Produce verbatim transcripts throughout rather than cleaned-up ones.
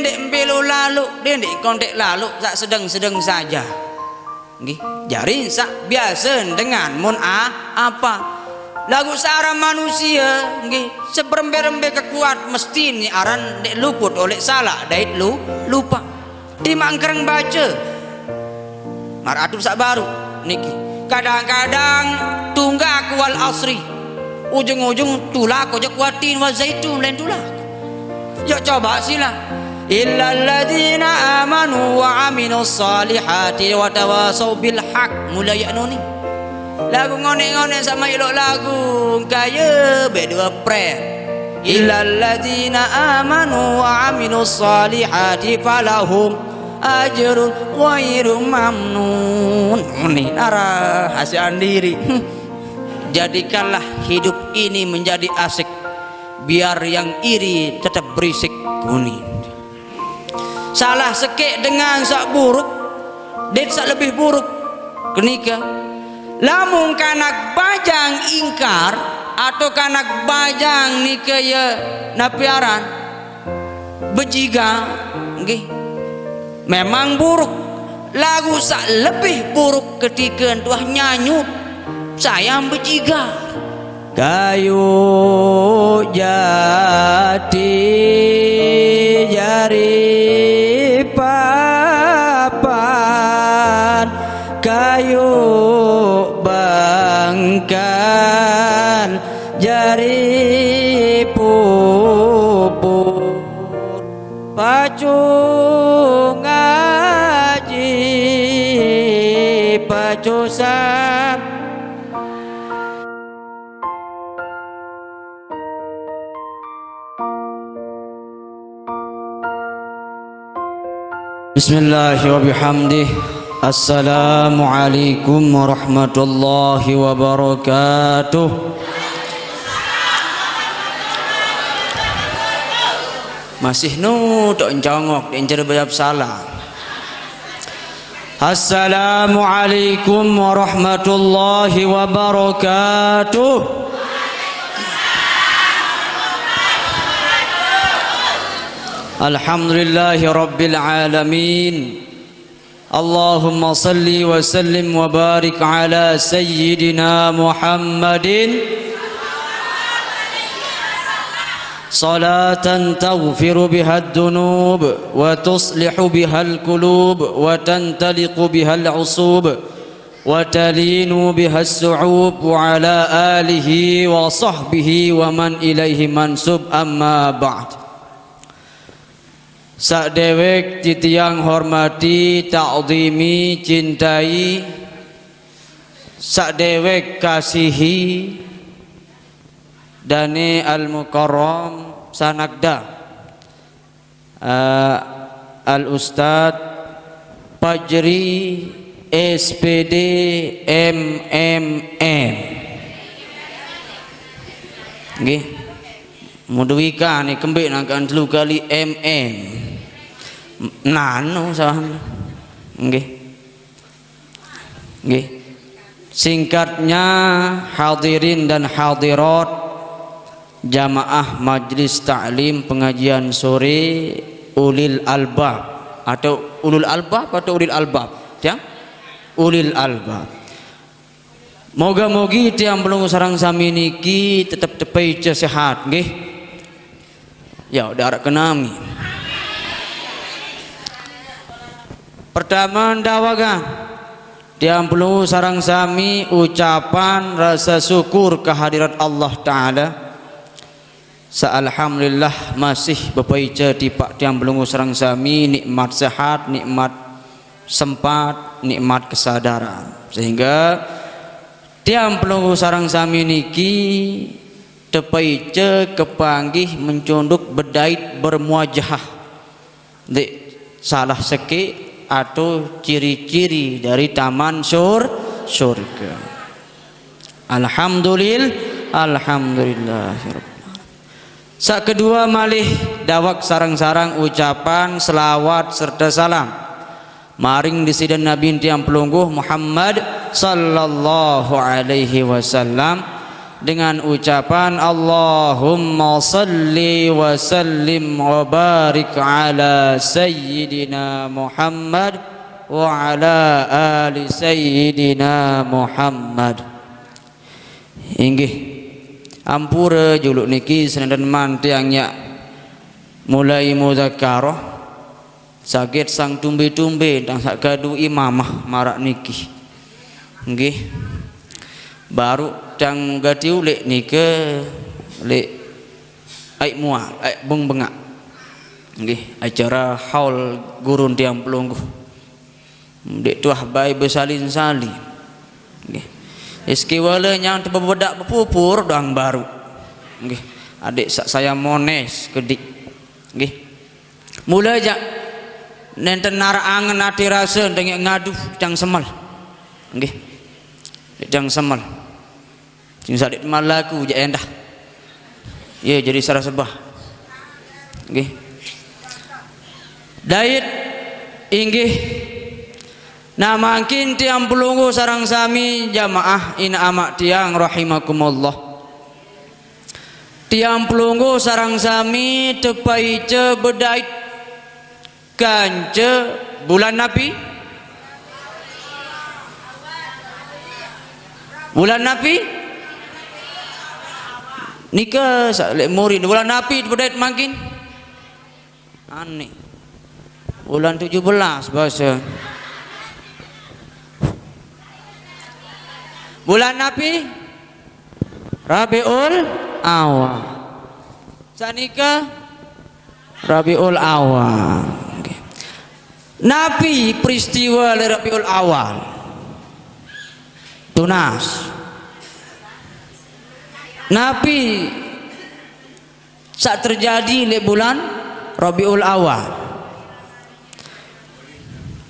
Ndeq mbe lo lalo, ndeq, ndeq kon ndeq lalo, saq sedeng-sedeng saja. Nggih, jari saq biase dengan mun a-, apa. Laguq saq aran manusie, nggih, seberembe-rembe kekuat mesti ni aran ndeq luput oleh salaq dait lu-, lupa. Timaq engkereng bace. Maraq atur saq baruq niki. Kadang-kadang tunggak wal asri. Ujung-ujung tulak ojok watin wa zaitun lain tulak. Yo coba sila. Illalladzina amanu wa amilus salihati wa tawasau bil haq. Mulai ya noni. Lagu ngonek-ngonek sama ilok lagu kaya bedua pret. Illalladzina amanu wa amilus salihati falahum ajrun ghairu mamnun. Ini arah hasil andiri. Jadikanlah hidup ini menjadi asik, biar yang iri tetap berisik. Kuni. Salah sekeq dengan saq buruk, dait saq lebih buruk. Kenika, lamun kanak bajang ingkar atau kanak bajang nike ye napi aran? Bejiga, nggih. Memang buruk. Laguq saq lebih buruk ketike ntuah nyanyut, sayang bejiga. Kayuq jati jari papan, kayuq bangkal jari puput. Pacu ngaji, pacu sa- Bismillahirrahmanirrahim. Assalamualaikum warahmatullahi wabarakatuh. Masih nu tok ncongok, ndeq ncer jawab salam. Assalamualaikum warahmatullahi wabarakatuh. Alhamdulillahi rabbil alamin. Allahumma salli wa sallim wa barik ala sayyidina Muhammadin. Salatan taghfiru bihad dunub, wa tuslihu bihal qulub, wa tantaliqu bihal usub, wa talinu bihas su'ub, wa ala alihi wa sahbihi wa man ilaihi mansub, amma ba'd. Saq dewek titiang hormati, ta'zimi, cintai, saq dewek kasihi, dane Al Mukarram Sanakda, eh, Al Ustad Fajri S P D M M M. Nggih. Mudawika ni kembeq nangkan telu kali M M. Nano sah. Nggih. Nggih. Singkatnya, hadirin dan hadirat jamaah Majlis Taklim Pengajian Sore Ulil Albab, atau Ulul Albab atau Ulil Albab? Ya? Ulil Albab. Moga-mogi tiang pelungguh sareng sami niki tetep tepaice sehat, nggih. Ya, udah araq kenami. Pertama, ndawagang tiang pelungguh sareng sami ucapan rasa syukur kehadirat Allah Taala. Sa alhamdulillah masih bepaice tipaq tiang pelungguh sareng sami nikmat sehat, nikmat sempat, nikmat kesadaran. Sehingga tiang pelungguh sareng sami niki tepaice kepanggih mencunduk bedait bermuajahah. Ndeq salah sekeq atau ciri-ciri dari taman sur-, surga. Alhamdulil-, alhamdulillahirabbil alamin. Saq kedua malih dawek sareng-sareng ucapan selawat serte salam maring Deside Nabi tiang pelungguh Muhammad sallallahu alaihi wasallam. Dengan ucapan Allahumma salli wa sallim wa barik ala sayyidina Muhammad wa ala ali sayyidina Muhammad. Inggih, ampura juluk niki senenden mantiang yak mulai muzakarah. Saget sang tumbe-tumbe tang sak kadu imamah marak niki. Nggih. Baru tang gati ulik nika lek aik mual, aik beng bengak. Nggih, acara haul gurun tiang pelungguh. Dek tuah bai besalin-salin. Nggih. Iski wala nyang tebebedak bepupur dang baru. Nggih. Adik sak saya mones kedik. Nggih. Mula jak nenten narak angen ati rasa dengek ngadu cang semal. Nggih. Cang semal. Sing sadik malaku jak endah. Ya, jadi sarah sebah. Nggih. Dait inggih. Nah, mangkin tiang pelungguh sarang sami jamaah ina amak tiang rahimakumullah. Tiang pelungguh sarang sami tepaica bedait kanca bulan napi? Bulan napi? Nika sak lek murid bulan napi bedait mangkin? Aneh. Bulan tujuh belas bahasa. Bulan napi? Rabiul Awal. Sanika Rabiul Awal. Nggih. Napi peristiwa le Rabiul Awal? Tunas. Napi sak terjadi le bulan Rabiul Awal?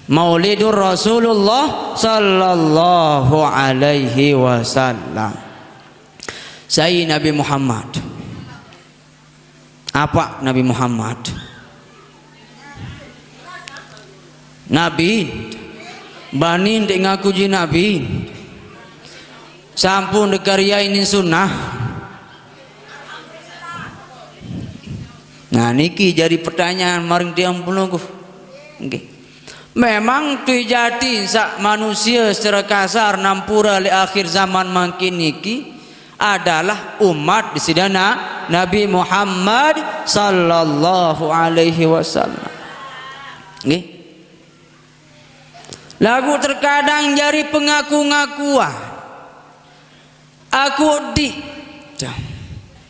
Maulidur Rasulullah sallallahu alaihi wasallam. Sai Nabi Muhammad. Apa Nabi Muhammad? Nabi, bani dek ngaku ji Nabi. Sampun dekaria ini sunnah. Nah, niki jadi pertanyaan maring tiang pelungguh. Nggih. Memang tui jati sak manusia secara kasar nampura le akhir zaman mangkin niki adalah umat di sidana Nabi Muhammad sallallahu alaihi wasallam. Nggih. Lagu terkadang jari pengaku-ngakuan. Aku di.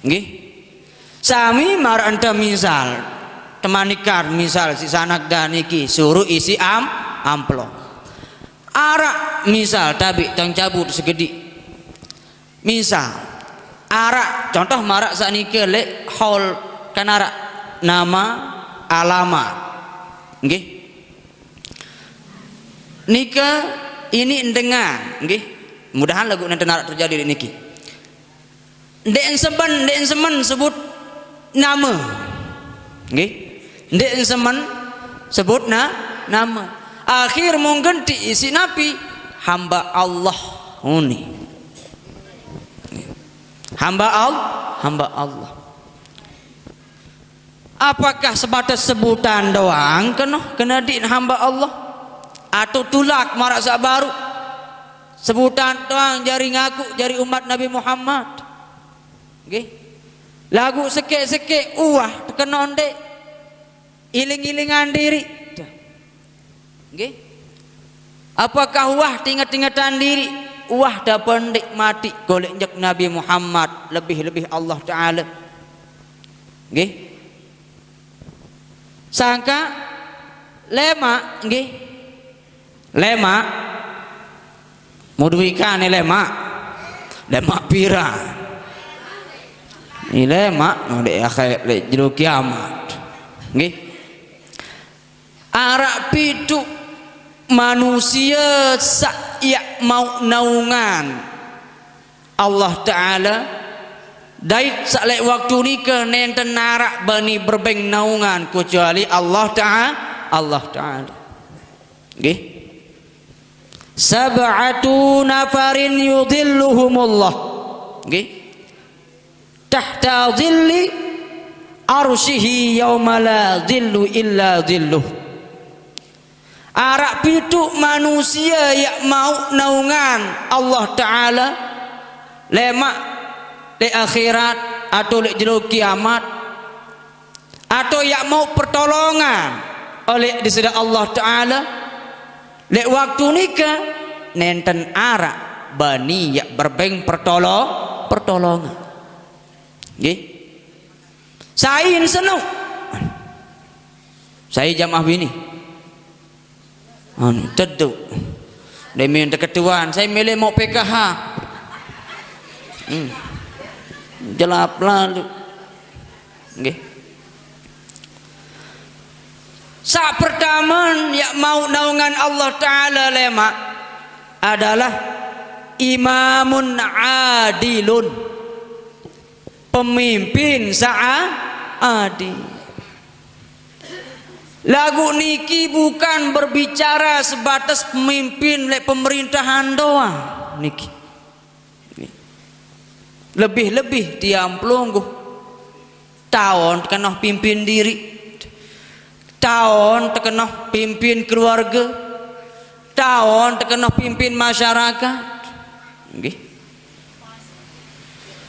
Nggih. Sami marak enta misal. Temanikan misal si sanak dan iki suruh isi am amplop. Arak misal tabik tang cabut segedi. Misal arak contoh marak saknike lek haul kan arak nama alamat. Nggih. Nika ini endengar, nggih. Mudahan lagu nenten arak terjadi niki. Ndek ensemen, ndek ensemen sebut nama. Nggih. Ndek ensemen sebut na, nama. Akhir mungkin ti isi napi hamba Allah uni. Hamba Allah, hamba Allah. Apakah sebatas sebutan doang kena kena di hamba Allah? Atau tulak marak sak baru? Sebutan doang jari ngaku jari umat Nabi Muhammad. Nggih. Lagu sekek-sekek uah tekena ndek. Iling-ilingan diri. Nggih. Apakah uah tinget-tingetan diri? Uah dapat ndik mati golek njek Nabi Muhammad lebih-lebih Allah Taala. Nggih. Sangka lemak nggih. Lemak. Muduikan lemak. Lemak pira? Ni lemak no dek akhir dek jero kiamat. Nggih. Arak pitu manusia sak yak mau naungan Allah Taala. Dait sak lek waktu nika nenten narak bani berbeng naungan kecuali Allah Taala. Allah Taala. Nggih. Sab'atu nafarin yudhilluhumullah. Nggih. Tahta dhilli arsyihi yauma la dhillu illa dhilluh. Araq pituq manusie yaq mauq naungan Allah Taala lemaq leq akhirat atau leq jelo kiamat, atau yaq mauq pertolongan oleq Deside Allah Taala, leq waktu nike nenten araq bani yaq berebeng pertolo-, pertolongan. Nggih. Sai seno? Sai jamaah bini? Anu, tetu. Demen teketuan, sai mele mauq P K H. Hmm. Jelap lalu. Nggih. Saq pertame yaq mauq naungan Allah Taala lemaq adalah imamun adilun. Pemimpin saq a-, adil. Laguq niki bukan berbicara sebatas pemimpin leq pemerintahan doang niki. Lebih-lebih tiang pelungguh. Taon tekenoh pimpin diriq. Taon tekenoh pimpin keluarge. Taon tekenoh pimpin masyarakat. Nggih.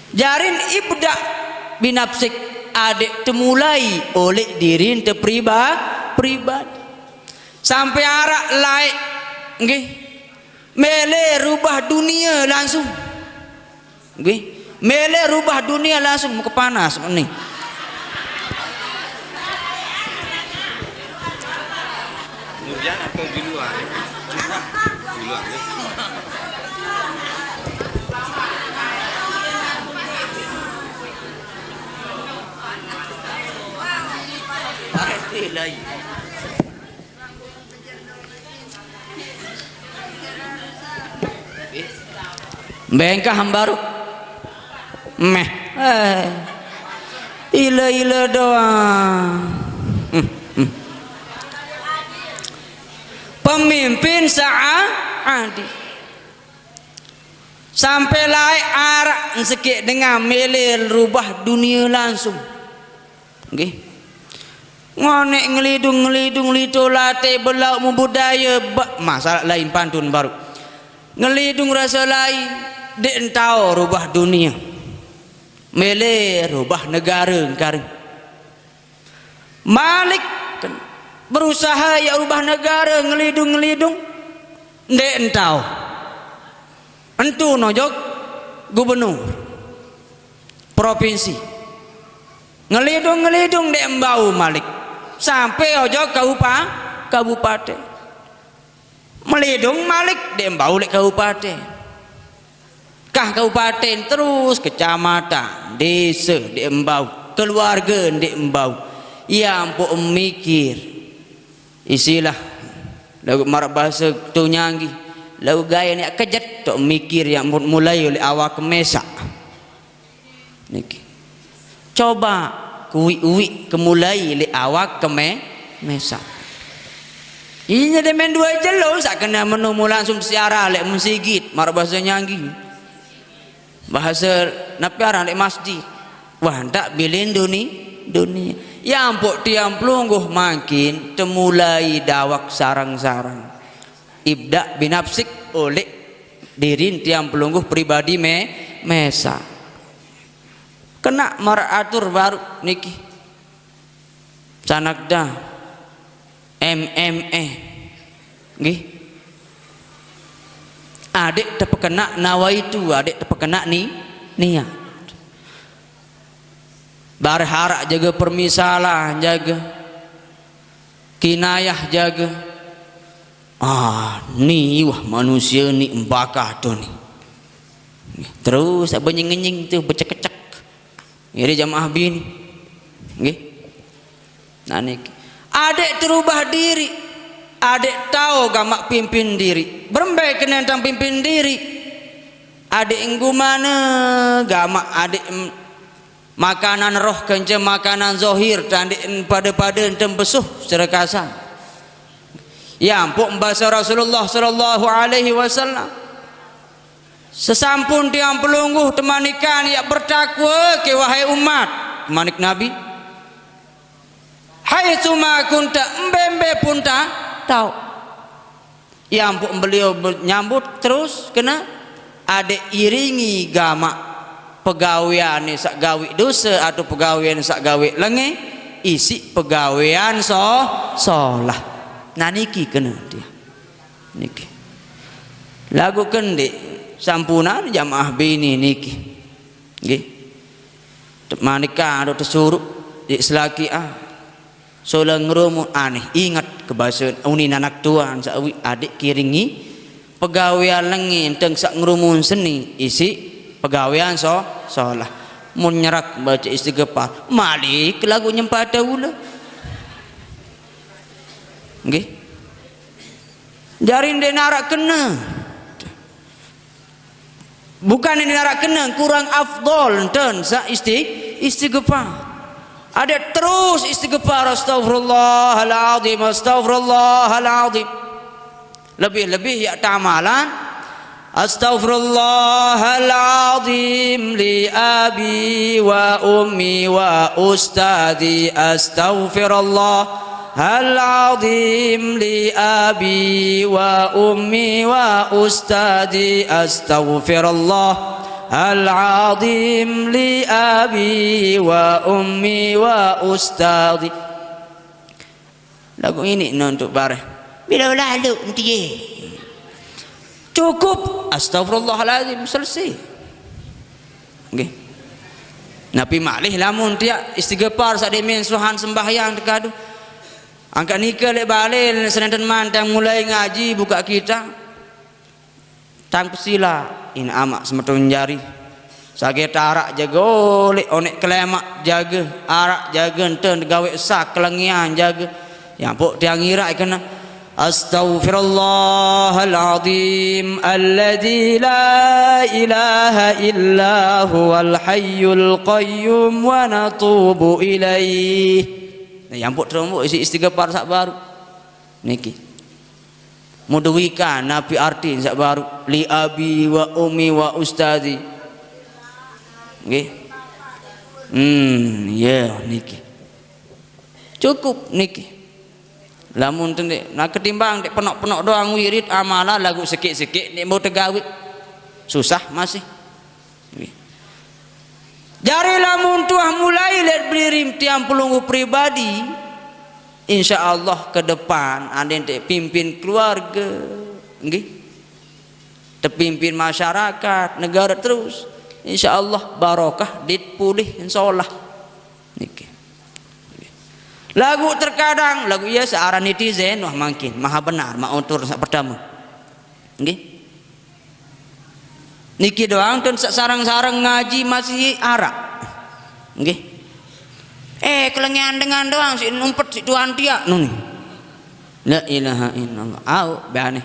Jarin ibda binafsik, adeq temulai oleq dirinte priba-, pribadi. Sampai araq laeq, nggih, mele rubah dunie langsung. Nggih, mele rubah dunie langsung, muke panas meni. Hujan atau di luar? Di luar, ya. Pasti lagi. Bengkah baruq. Meh. Eh. Ile-ile doang. Hmm, hmm. Pemimpin saq a-, adil. Sampai laeq araq sekeq dengan mele rubah dunie langsung. Nggih. Ngoneq ngelidung-ngelidung lito late belauq mubudaye ba-, masalah lain pantun baruq. Ngelidung rase lain, ndeq entao rubah dunie. Mele rubah negare engkare. Malik berusahe yaq rubah negare ngelidung-ngelidung, ndeq entao. Entu nojok gubernur provinsi. Ngelidung-ngelidung ndeq embau malik. Sampai ojok kaupa-, kabupaten. Melidung malik ndeq embau leq kabupaten. Kah kabupaten terus, kecamatan, dese ndeq embau, keluarge ndeq embau. Ie ampoq mikir. Istilah laguq maraq base to nyanggi, laguq gae neq kejet toq mikir yaq mut-, mulai leq awak mesaq. Niki. Coba kuwiq-uwiq kemulai leq awak keme-, mesaq. Ie nyede men due jelo saq kene menu mu langsung siara leq mesigit, maraq base nyanggi. Bahase napi aran leq masjid. Wah, ndaq bilin duni-, dunie. Ya ampoq tiang pelungguh mangkin temulai dawak sareng-sareng. Ibda binafsik, oleq dirin tiang pelungguh pribadi me-, mesaq. Kena maraq atur baruq niki. Sanakda, M M E. Nggih. Adeq tepekenaq nawaitu, adeq tepekenaq ni-, niat. Bareh araq jage permisalan, jage kinayah, jage, ah, ni wah manusie ni embakah to ni. Terus benying-ngenying tu becekecek. Nggih, jamaah bini. Nggih. Nah, niki. Adeq terubah diriq, adeq tao gamaq pimpin diriq. Berembe kenen tang pimpin diriq? Adeq enggumane gamaq adeq em-, makanan roh kance makanan zohir, tandeq pade-pade entem besuh secara kasar. Ya, ampoq base Rasulullah sallallahu alaihi wasallam. Sesampun tiang pelungguh temanikan, "Yak bertakwe ke, wahai umat," manik Nabi. "Haitsuma kunta, embe-embe pun ta tau." Yang pun beliau nyambut terus kena, "Adek iringi gamak pegawean saq gaweq dose atau pegawean saq gaweq lenge, isiq pegawean so solah." Nah, niki kena tiang. Niki. Laguq kendeq sampunan jamaah bini niki. Nggih. Temanikan aduh tesuruq, dik selaki, ah. Solah ngerumun aneh, inget kebase unin anak tuan saq uiq, "Adek kiringi pegawean lenge, enteng saq ngerumun seni, isiq pegawean so solah." Mun nyerak bace istighfar, malik laguq nyempata ule. Nggih. Jari ndeq naraq kene. Bukan ndeq naraq kene, kurang afdol enten saq isti-, istighfar. Adek terus istighfar, "Astagfirullahaladzim, astagfirullahaladzim." Lebih-lebih yak tamalan, "Astagfirullahaladzim li abi wa ummi wa ustadi, astagfirullahaladzim li abi wa ummi wa ustadi, astagfirullahaladzim li abi wa ummi wa ustadi." Laguq ini nontok bareh. Bila lalu enti ye. Cukup, astagfirullahaladzim, selesai. Nggih. Napi malih lamun tiang istighfar saq demen suhan sembahyang tekadu. Angkat nike leq bale, senenten mantang mulai ngaji, buka kitab. Tang pesila, in amaq semeton jari. Sage tarak jage, oleq oneq kelemaq jage, araq jage, enten gaweq sak kelengian jage. Yang pok tiang iraq kena, "Astaghfirullahaladzim alladzi la ilaha illa huwal hayyul qayyum wa natubu ilaih." Nah, yang pok terombok isi istighfar saq baru. Niki. Muduwikan napi artin saq baru, "Li abi wa ummi wa ustadi." Nggih. Hmm, iya niki. Cukup niki. Lamun tende, nah, ketimbang ndeq penok-penok doang wirid, amalan laguq sekeq-sekeq ndeq mau tegawe. Susah masih. Nggih. Jari lamun tuah mulai leq diri tiang pelungguh pribadi, insya Allah ke depan andin tepimpin keluarge, nggih, tepimpin masyarakat, negare terus, insya Allah barokah dit pulih solah. Niki. Laguq terkadang, laguq iya searan netizen, wah mangkin maha benar, mak utur saq pertame. Nggih. Niki doang tun saq sareng-sareng ngaji masih araq. Nggih. Eh, kelengian dengan doang siq numpet siq tuan tiaq nuni. La ilaha illallah. Au, bane.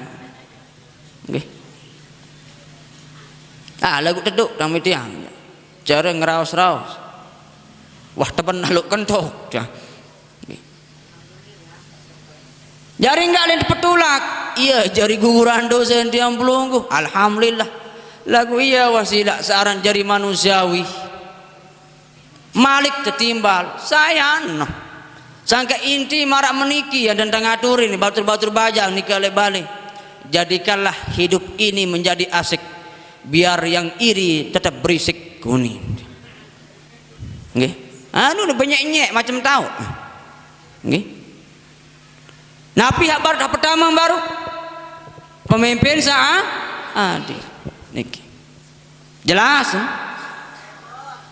Nggih. Ah, laguq teduk kami tiang. Cara ngeraos-raos. Wah, tepen naluk kentok. Dah. Nggih. Jari enggak len petulak. Iya, jari guguran dosen tiang pelungguh. Alhamdulillah. Laguq iya wasilah searan jari manusiawi. Malik tetimbal. Sayan. Sangke inti maraq meniki yang tentang aturin batur-batur bajang nike leq bale. Jadikanlah hidup ini menjadi asik, biar yang iri tetap berisik. Kuni. Nggih. Anu ne benyek-nyek macem tau. Nggih. Napi hak bar-, hak pertama baru? Pemimpin sa-, adil. Niki. Jelas? Eh?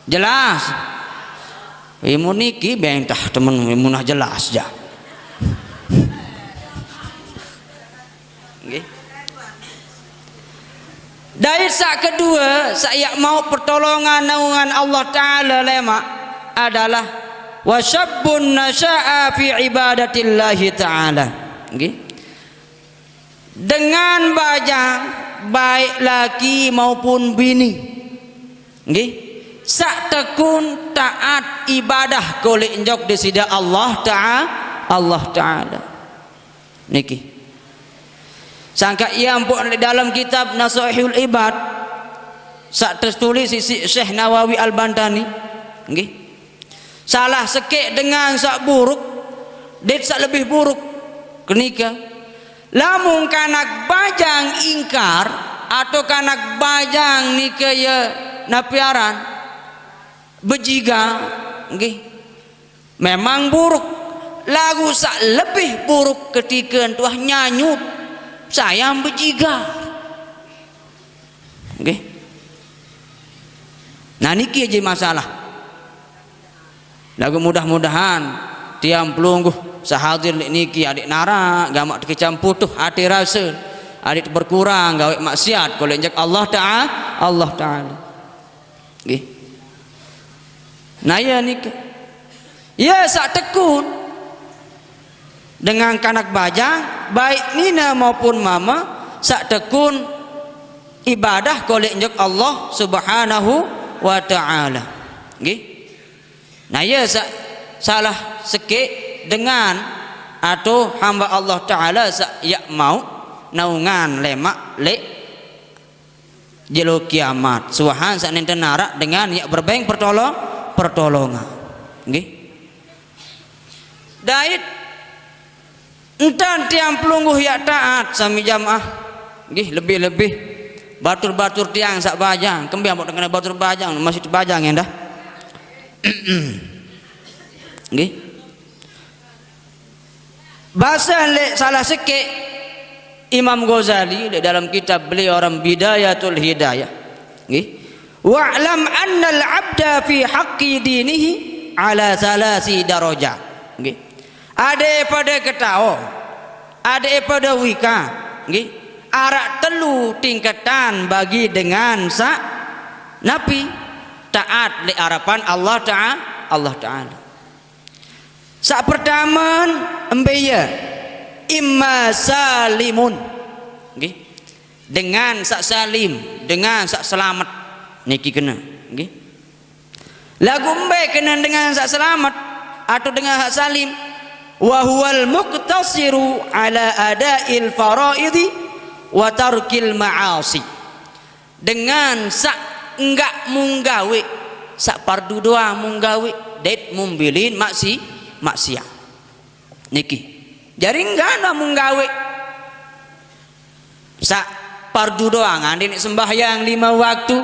Jelas? Imun niki bentah temen, imun ah jelas ja. Nggih. Dait saq kedue, saq yaq mauq pertolongan naungan Allah Taala lemaq adalah wa syabbun nasya'a fi ibadatillahi taala. Nggih. Dengan bajang, baik laki maupun bini. Nggih. Saq tekun taat ibadah koleq njok Deside Allah Taala, Allah Taala. Niki. Sangkaq ie ampoq leq dalem kitab Nasaihul Ibad, Sak tertulis isi Syekh Nawawi Al-Bantani. Nggih. Salah sekik dengan sak buruk, dit sak lebih buruk. Kenika. Lamun kanak bajang ingkar atau kanak bajang nika ya napiaran bejiga, nggih. Memang buruk. Lagu sak lebih buruk ketika tuah nyanyut. Saya bejiga. Nggih. Nah, niki aja masalah. Lagu mudah-mudahan tiang pelungguh sahadir niki adik nara gamak tekicam putuh hati rasa. Adik berkurang gawe maksiat kalau injak Allah Ta'ala. Allah Ta'ala. Nggih. Nah, ya nika. Ya sak tekun dengan kanak bajang, baik nina maupun mama, sak tekun ibadah kolek njok Allah Subhanahu wa Ta'ala. Nggih. Nah, ya sak salah sekik dengan atau hamba Allah Ta'ala sak yak mau naungan lemak lek jelo kiamat. Suahan sak nenten narak dengan yak berbeng pertolong pertolongan. Nggih. Dait entan tiang pelungguh yak taat sami jamaah. Nggih, lebih-lebih batur-batur tiang sak bajang. Kembiang mau kena batur bajang, masih bajang ya dah. Nggih. Bahasa lek salah sekik Imam Ghazali lek dalam kitab beliau orang Bidayatul Hidayah. Nggih. Wa'lam annal abda fi haqqi dinihi ala salasi darajat. Nggih. Ade pada ketawa, ade pada wika, nggih. Arak telu tingkatan bagi dengan sak napi taat lek harapan Allah Ta'ala, Allah Ta'ala. Sak pertama embe ya, imma salimun. Nggih. Dengan sak salim, dengan sak selamat. Niki kena, nggih. Lagu embe kena dengan sak selamat atau dengan sak salim. Wa huwal muqtasiru ala adail faraidi wa tarkil ma'asi. Dengan sak enggak munggawe, sak pardu doang munggawe, det mumbilin maksi maksiat. Niki. Jari enggak na munggawe. Sak pardu doang ande nek sembahyang lima waktu,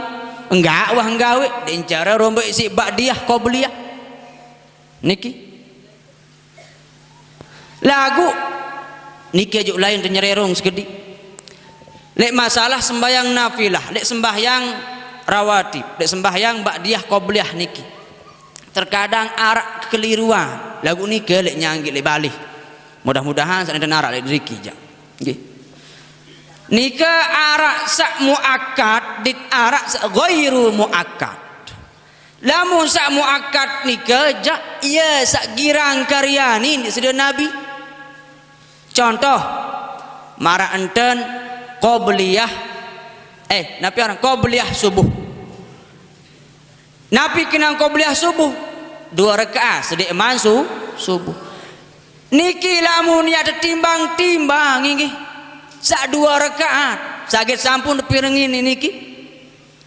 enggak wah nggawe, den cara rombok isi ba'diyah qabliyah. Niki. Lagu niki ajuk lain tu nyererong sekedi. Lek masalah sembahyang nafilah, lek sembahyang rawatib, lek sembahyang ba'diyah qabliyah niki. Terkadang arak kekeliruan. Lagu niki lek nyanggi lek balih. Mudah-mudahan sak nenten arak lek diriki jak. Nggih. Nika arak sak muakkad, dit arak sak ghairu muakkad. Lamun sak muakkad nika jak iya sak girang karyani di sida Nabi. Contoh, mara enten qabliyah, eh, napi aran qabliyah subuh. Napi kenang qabliyah subuh? Dua rakaat sedek mansu subuh. Niki lamun ya tetimbang-timbang inggih. Sak dua rakaat, saget sampun dipirengin niki.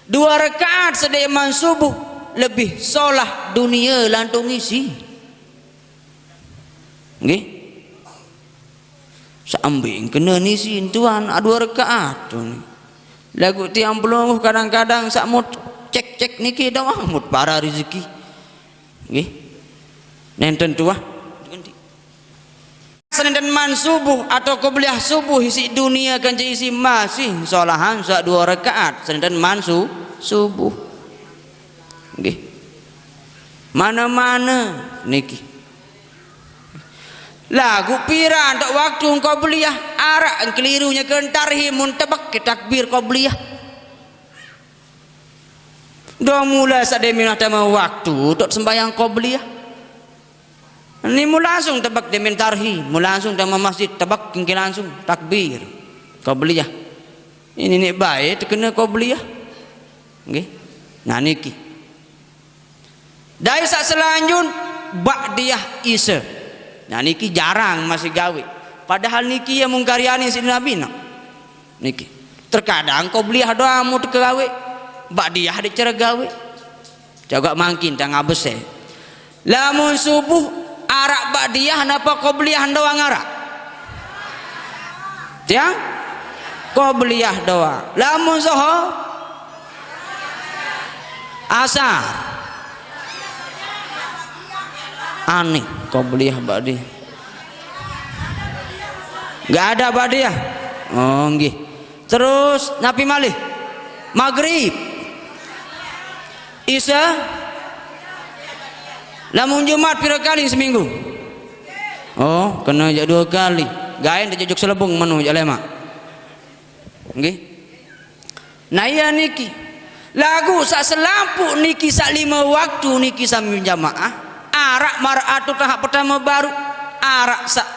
Dua rakaat sedek man subuh lebih solah dunia lantung isi. Nggih. Sambing kena nisi tuan dua rakaat tu ni. Lagu tiang pelungguh kadang-kadang sak mut cek-cek niki doang mut para rezeki. Nggih. Nenten tuah. Senenten man subuh atau qabliyah subuh isi dunia kan isi masih solahan sak dua rakaat senenten man su-, subuh. Nggih. Mana-mana niki. Lagu pira tok waktu qabliyah arak kelirunya ke tarhim mun tebak ke takbir qabliyah. Dong mula sak demin ada waktu tok sembahyang qabliyah. Ni mu langsung tebak demin tarhim, mu langsung tama masjid tebak kingki langsung takbir qabliyah. Ini ni baik terkena qabliyah. Nggih. Nah niki. Dari sak selanjut ba'diyah isa. Nah niki jarang masih gawe. Padahal niki ya mungkariani si Nabi nak. Niki. Terkadang qabliyah doang mu tergawe. Ba'diyah ndeq care gawe. Coba mangkin tang abese. Lamun subuh araq ba'diyah napa qobliyah doang araq? Tiang? Qobliyah doang. Lamun zohor? Asar. Aneh, qobliyah ba'diyah. Nggak ada ba'diyah. Oh, nggih. Terus napi malih? Maghrib. Isya. Lamun Jumat pira kali seminggu? Oh, kena jaq dua kali. Gaen tejujuk selebung menu jaq lemaq. Nggih. Nah, iya niki. Laguq saq selapuq niki saq lime waktu niki sami jamaah, araq maraq atur tahap pertame baruq, araq saq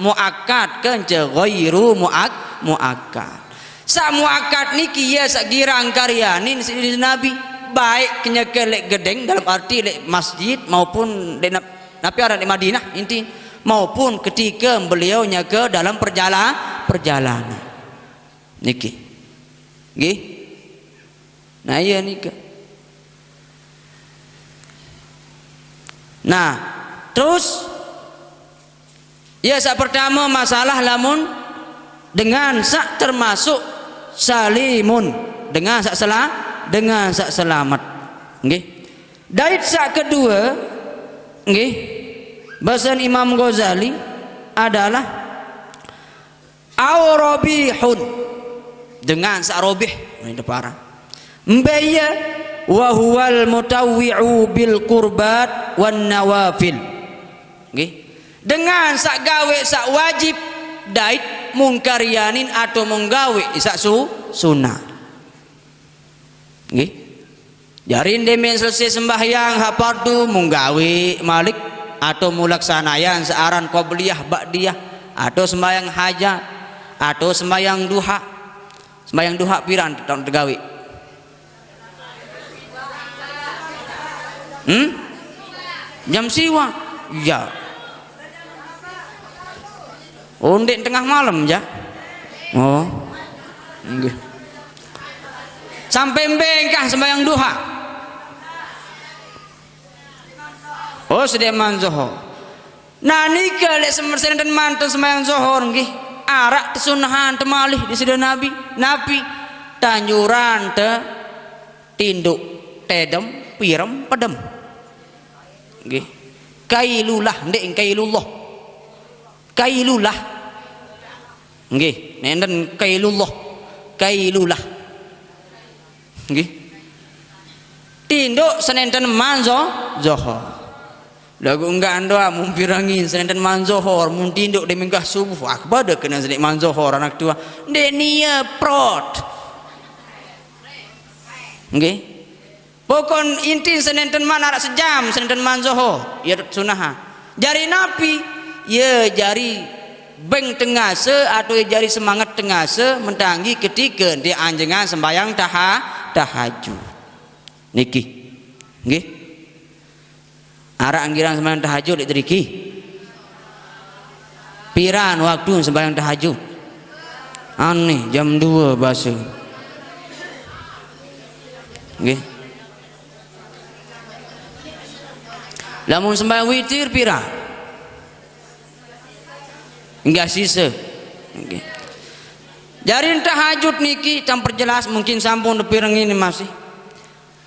muakkad kance ghairu muak-, muakkad. Saq muakkad niki, iya saq girang karyanin siq Nabi, baik kenyeke leq gedeng, dalam arti leq masjid maupun leq nap-, napi aran leq Madinah inti, maupun ketika beliau nyeke dalam perjala-, perjalanan. Niki. Nggih. Nah, iya nika. Nah, terus, ya, saq pertame masalah lamun dengan saq termasuk salimun, dengan saq sela-, dengan saq selamet. Nggih. Dait saq kedue, nggih, basen Imam Ghazali adalah au robihun, dengan saq robih, ini deparan. Mbe iye? Wa huwal mutawwi'u bil qurbat wan nawafil. Nggih. Dengan saq gawe saq wajib, dait mung karyanin atau mung gawe saq su-, sunat. Nggih. Jari ndeqmen selese sembahyang hak fardu mung gawe malik atau mulaksanayang saq aran qobliyah ba'diyah atau sembahyang hajat atau sembahyang duha. Sembahyang duha piran taun tegawe? Hmm? Jam siwa. Iya. Oh, ndeq tengah malem, jaq? Oh. Nggih. Sampai mbe engkah sembahyang duha? Oh, sedeqman zohor. Nah, nike leq sem-, senenten manten sembahyang zohor, nggih. Araq tesunahan temalih di side Nabi. Napi? Tanjuran te tindoq, tedem, pirem, pedem. Nggih. Kailulah, ndeq kailullah. Kailulah. Nggih, nenten kailullah. Kailulah. Nggih. Tindoq senenten manzo, zohor. Laguq enggak ando mun pirengin senenten manzohor, mun tindoq de menggah subuh, ah, kepada kena sedeq manzohor anak tua. Ndeq nie prot. Nggih. Pokon inti senenten man araq sejam, senenten man zohor, ya sunahan. Jari napi? Ya jari beng tengase atau ya jari semangat tengase mentanggi ketike ndeq anjengan sembahyang taha-, tahajud. Niki. Nggih. Araq anggiran sembahyang tahajud leq deriki? Piran waktu sembahyang tahajud? Aneh, jam due base. Nggih. Lamun sembahyang witir piran? Enggak sise. Nggih. Jari tahajud niki, tang perjelas, mungkin sampun dipireng ini masih.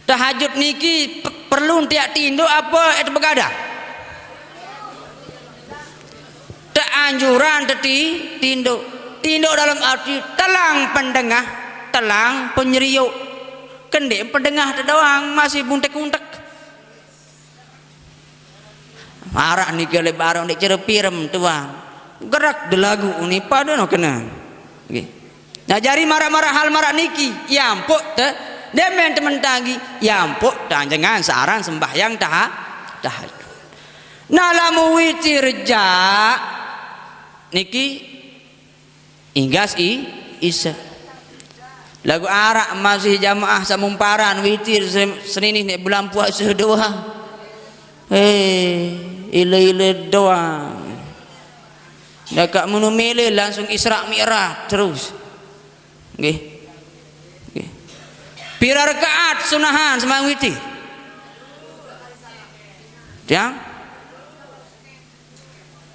Tahajud niki pe-, perlu tiaq tindoq apa et begadang? Teanjuran teti-, tindoq. Tindoq dalam arti telang pendengah, telang penyeriuk. Kendeq pendengah te doang masih buntek-untek. Maraq niki leq bareng ndeq cere pirem tuan. Gerak delagu uni pade no kene. Nggih. Nah, jari maraq-maraq hal maraq niki, ya mpuk te, demen temen tagi, ya mpuk tanjengan searan sembahyang taha-, tahajud. Nah, lamun witir jaq niki inggas i-, ise. Laguq araq masih jamaah saq mumparan witir se-, seninih neq bulan puase doang. Eh, ile-ile doang. Dakaq menu mele langsung Isra Mi'raj terus. Nggih. Nggih. Pira rakaat sunahan sembahyang witir? Tiang?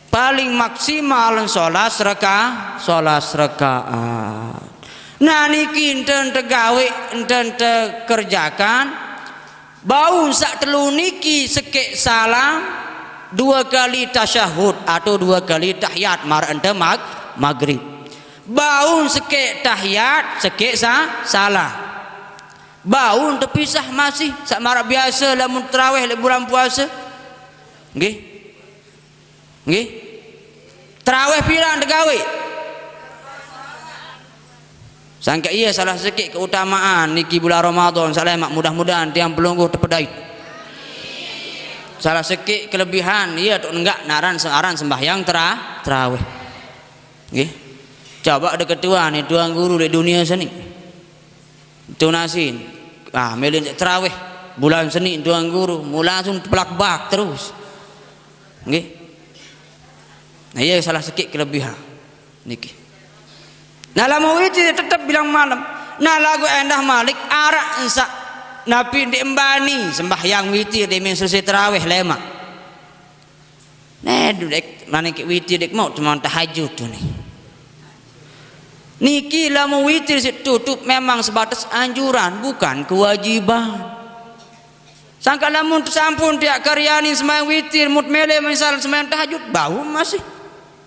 Paling maksimal solas raka, solas rakaat. Nah, niki enten tegawe, enten tekerjakan. Bau sak telu niki sekek salam, dua kali tasyahud atau dua kali tahiyat mar ente mag, maghrib. Bau sekek tahiyat, sekek sa, salam. Bau tepisah masih sak marak biasa lamun terawih leburan puasa. Nggih. Nggih. Terawih pira tegawe? Sangka iya salah sekik keutamaan niki bulan Ramadan, salah mak, mudah-mudahan tiang pelungguh tepedait. Salah sekik kelebihan iya tok nenggak naran se-, aran sembahyang tera, terawih. Nggih. Coba ada ketua nih, tuan guru di dunia seni. Tunasin. Ah, melin terawih. Bulan seni tuan guru, mula langsung teplak bak terus. Nggih. Nah, iya salah sekik kelebihan niki. Nah, lamun witir tetep bilang malam. Nah, lagu endah malik arak ensak napi ndik embani sembahyang witir di men selesai terawih lemak. Nah, dek mana ke witir dek mau cuma tahajud tu ni. Niki lamun witir sik tutup memang sebatas anjuran, bukan kewajiban. Sangka lamun tu sampun tiak karyani sembahyang witir, mut mele misal sembahyang tahajud, bau masih.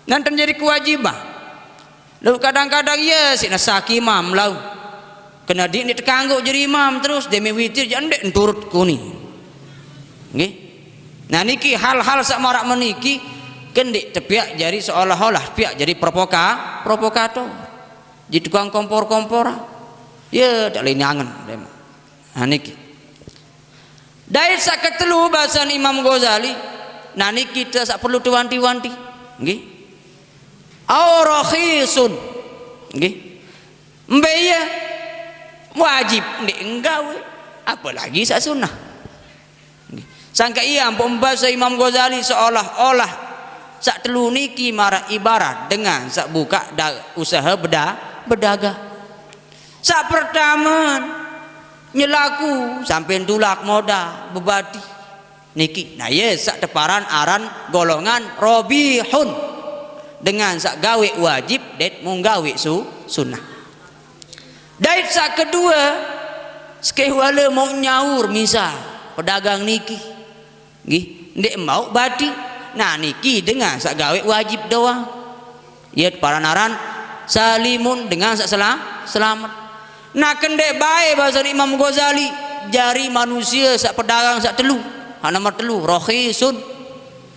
Nanten jadi kewajiban. Lalu kadang-kadang iya sik nasaki imam lau. Kena dik ni tekanggo jadi imam terus demi witir je ndek enturut kuni. Nggih. Nah, niki hal-hal sak marak meniki kendik tepiak jadi seolah-olah piak jadi provoka, provokator. Jadi tukang kompor-komporan. Ya, tak leni angen. Nah, niki. Dait sak ketelu bahasan Imam Ghazali. Nah, niki kita sak perlu tuanti-wanti. Nggih. Au rakhisun. Nggih. Mbe iya wajib ndik enggawe, apalagi sak sunah. Nggih. Sangka iya ampun bahasa Imam Ghazali seolah-olah sak telu niki marah ibarat dengan sak buka da-, usaha beda-, bedagang. Sak pertama nyelaku sampai tulak modal bebati. Niki, nah, ye sak teparan aran golongan robihun dengan sak gawe wajib det mung gawe su, sunah. Dait sak kedua, sekeh wala mau nyaur misal pedagang niki. Nggih, ndek mau bati. Nah, niki dengan sak gawe wajib doang. Iya para naran salimun dengan sak sela-, selamat. Nah, kendek bae bahasa Imam Ghazali, jari manusia sak pedagang sak telu. Ha, nomor telu, rohisun.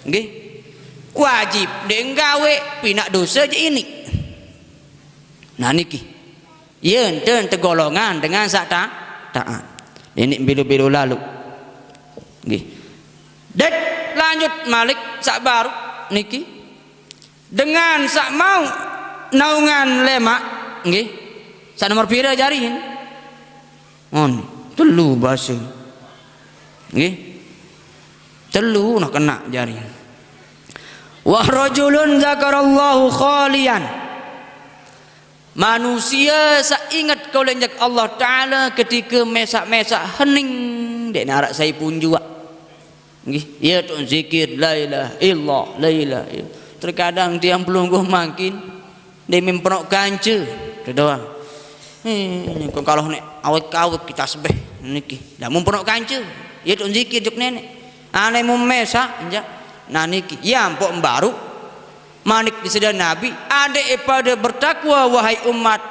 Nggih. Wajib dek gawe, pinak dosa je ini. Nah, niki. Iya enten tegolongan dengan sak ta-, taat. Ini bilu-bilu lalu. Nggih. Dek lanjut malik sak baru niki. Dengan sak mau naungan lemak, nggih. Sak nomor pira jarin? On, telu basa. Nggih. Telu nah kena jarin. Wa rajulun zakarallahu khalian. Manusia sak ingat kau lenjak Allah Ta'ala ketika mesak-mesak hening dek narak sai punjuak. Nggih, iya tu zikir la ilaha illallah, la ilaha illallah. Terkadang tiang pelungguh makin dia mempenok kanca. Kedua. Eh, ni kau kalau nek awet-awet kita sebeh niki. Dah mempenok kanca. Iya tu zikir juk nenek. Anai mumesa enjak. Nah, niki. Ya ampok baru. Manik diseda Nabi, adek pada bertakwa wahai umat,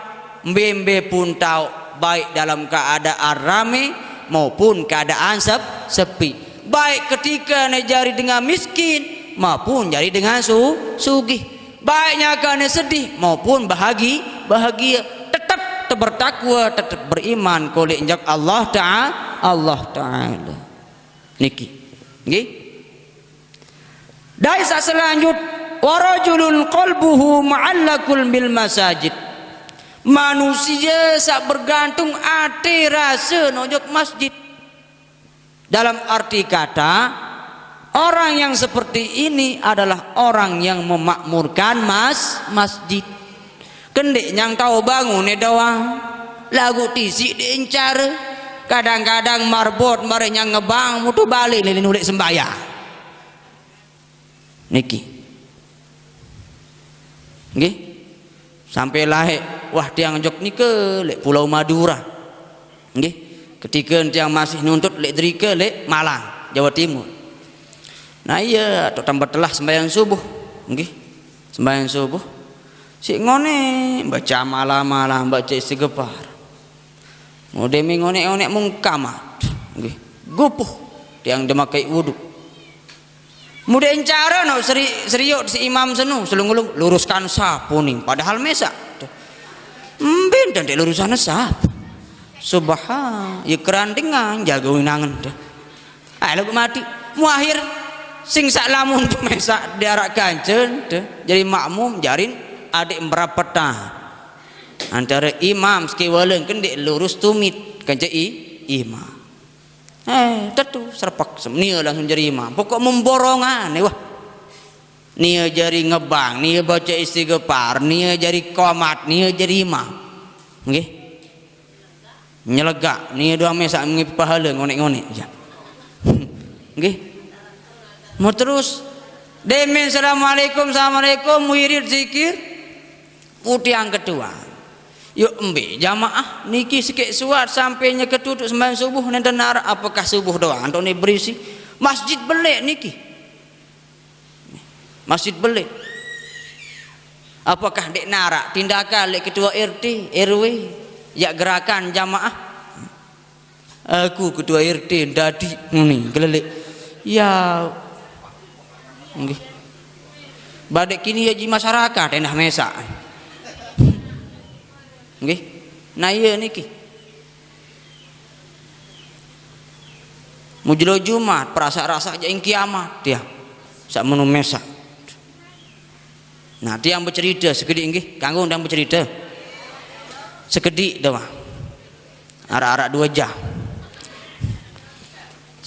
mbe-mbe pun tau, baik dalam keadaan rame maupun keadaan sep-, sepi. Baik ketika ne jari dengan miskin maupun jari dengan su-, sugih. Baik nyaka ne sedih maupun bahagi-, bahagia. Tetap te-, bertakwa, tetap beriman kolek jak Allah Taala, Allah Taala. Niki. Nggih. Dai sak selanjut, warajulun qalbuhu mu'allakun bil masajid. Manusia sak bergantung ate rasa nojok masjid. Dalam arti kata, orang yang seperti ini adalah orang yang memakmurkan mas-, masjid. Kendek nyang tau bangun ne doang, lagu tisik diencar. Kadang-kadang marbot mareh nyang ngebang mutu bale lilin uleq sembahyang. Niki. Nggih. Sampai laeq, wah, tiang jok nike leq Pulau Madura. Nggih. Ketike tiang masih nuntut leq derike leq Malang, Jawa Timur. Nah, iya, tok tambah telah sembahyang subuh. Nggih. Sembahyang subuh. Siq ngoneq, baca malah-malah, baca istighfar. Mudeme ngoneq-ngoneq mung kamat. Nggih. Gupuh. Tiang demakai wudu. Mudeqn care no seri-, serioq si imam senu, selung-ulung, luruskan saf, puning. Padahal mesaq. Mbe ndeq lurusane saf. Subhan, ye kerandengan, jago winangen. Ah, laguq mati. Muakhir, sing saq lamun mesaq diaraq kancen, jari makmum, jarin adeq merapetan. Antare imam sekewale kendeq lurus tumit, kance i-, imam. Eh, tetu, serepek, sem-, nie langsung jari imam. Pokok memborongane, wah. Nie jari ngebang, nie baca istighfar, nie jari komat, nie jari imam. Nggih. Nyelegak, nie doang mesaq ngipi pahale ngoneq-ngoneq. Ya. Nggih. Mau terus, demen assalamualaikum, assalamualaikum, wirid, zikir, putiang ketua. Yuk, mbe, jamaah niki sekeq suat sampai nyeketutuk sembahyang subuh nenten araq, apakah subuh doang antuk ni berisi? Masjid beleq niki. Masjid beleq. Apakah ndeq naraq tindakan leq ketua R T, R W, yaq gerakan jamaah? Aku ketua R T dadi ngene, geleleq. Ya. Nggih. Badeq kini ya ji masyarakat endah mesaq. Nggih. Nah, iya niki. Mujelo Jumat, perasaq-rasaq jaq ing kiamat, ya. Saq menu mesaq. Nah, tiang becerite sekediq nggih, kanggo ndang becerite. Sekediq doang. Araq-araq due jam.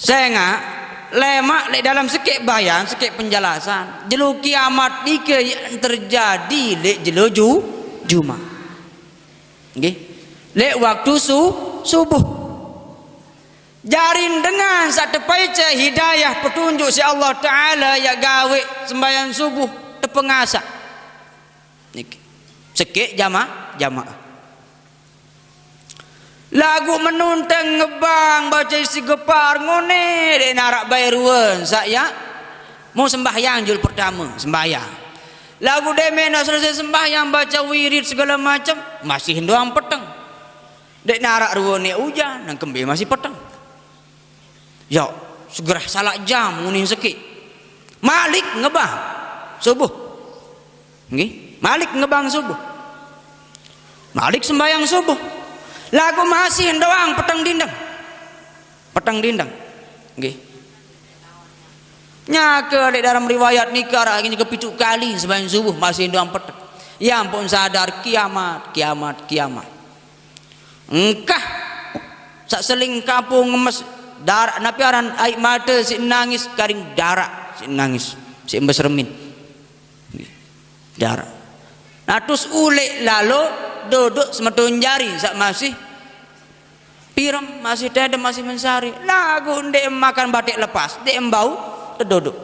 Sengaq, lemaq leq dalem sekeq bayan, sekeq penjelasan, jelo kiamat nike yaq terjadi leq jelo Ju-, Jumat. Nggih. Leq waktu su-, subuh. Jarin dengan saq tepaice hidayah petunjuk siq Allah Taala yaq gaweq sembahyang subuh tepengasaq. Niki. Sekeq jama-, jamaah. Laguq menunte ngebang bace istighfar ngoneq, ndeq naraq bae ruen saq yaq mau sembahyang jul pertame, sembahyang. Laguq demen selesai sembahyang baca wirid segala macem, masih doang peteng. Ndeq naraq ruen neq ujan, nang kembe masih peteng. Ya, segerah salaq jam muni sekeq. Malik ngebang subuh. Nggih, malik ngebang subuh. Malik sembahyang subuh. Laguq masih doang peteng dindeng. Peteng dindeng. Nggih. Nyake leq dalam riwayat nike araq nyeke pituq kali sembahyang subuh masih doang peteng. Ya ampun, sadar, kiamat, kiamat, kiamat. Engkah saq seling kapung ngemes daraq, napi aran aiq mate siq nangis, karing daraq siq nangis, siq mbes remin. Daraq. Nah, terus uleq lalo dodok semeton jari saq masih pirem, masih tedem, masih mensari. Laguq ndeq makan bateq lepas, ndeq embau tedodok.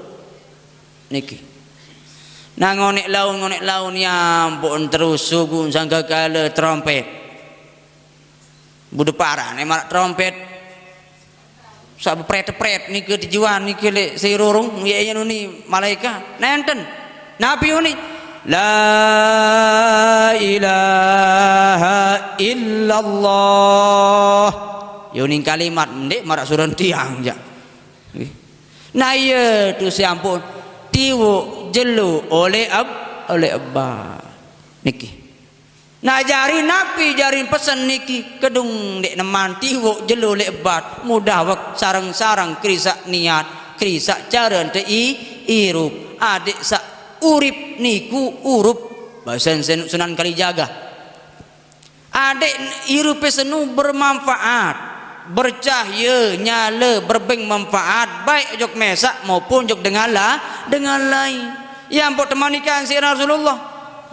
Niki. Nah, ngoneq laun, ngoneq laun, ya ampun, terus sugun sangkakale trompet. Bude parane maraq trompet. Saq bepret-pret nike tijuan nike leq sirurung, ye, ye nuni malaikat. Nenten. Napi uni? La ilaha illallah. Ye uning kalimat, ndeq maraq suren tiang, jaq. Nggih. Nah, iye tu siampun tiwoq jelo oleq eb-, oleq ebat. Niki. Nah, jari napi jari pesen niki, kedung ndeq neman tiwoq jelo leq ebat, mudawek sareng-sareng kerisaq niat, kerisaq care ente i-, irup, adeq saq urip niku urup. Basen Sen-, Sunan Kalijaga. Adeq irupe senu bermanfaat, bercahye, nyale, berbeng manfaat, baik ojok mesaq maupun ojok dengan la-, dengan lain. Ye ampun temanikan siq Rasulullah,